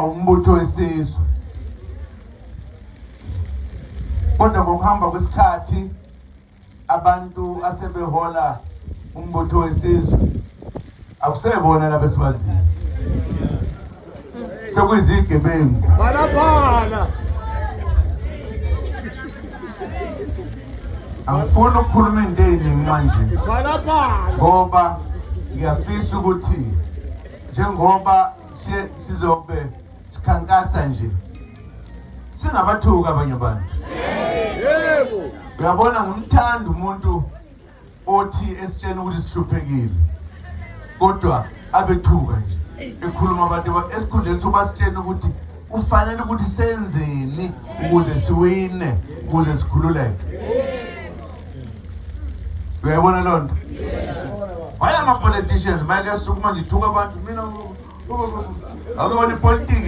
Kuthiwa umbutho wesizwe. Kodwa ngokuhamba kwesikhathi abantu asebehola umbutho wesizwe akusebona laba esibaziyo, sekuyizigebengu. Bhalabhala. Angifuni ukukhuluma into eziningi manje Bhalabhala. ngoba ngiyafisa ukuthi njengoba sizobe sikhankasa nje singabathuki abanye abantu. Yebo. Uyabona, ngimthanda umuntu othi esitshena ukuthi sihluphekile kodwa abethuka nje ekhuluma abantu esikhundleni sokuba sitshena ukuthi kufanele ukuthi senzeni ukuze siwine, ukuze sikhululeke. Uyayibona loo nto? Why ama-politicians mayeke sukuma nje ithuka abantu? Mina akuyona ipolitiki.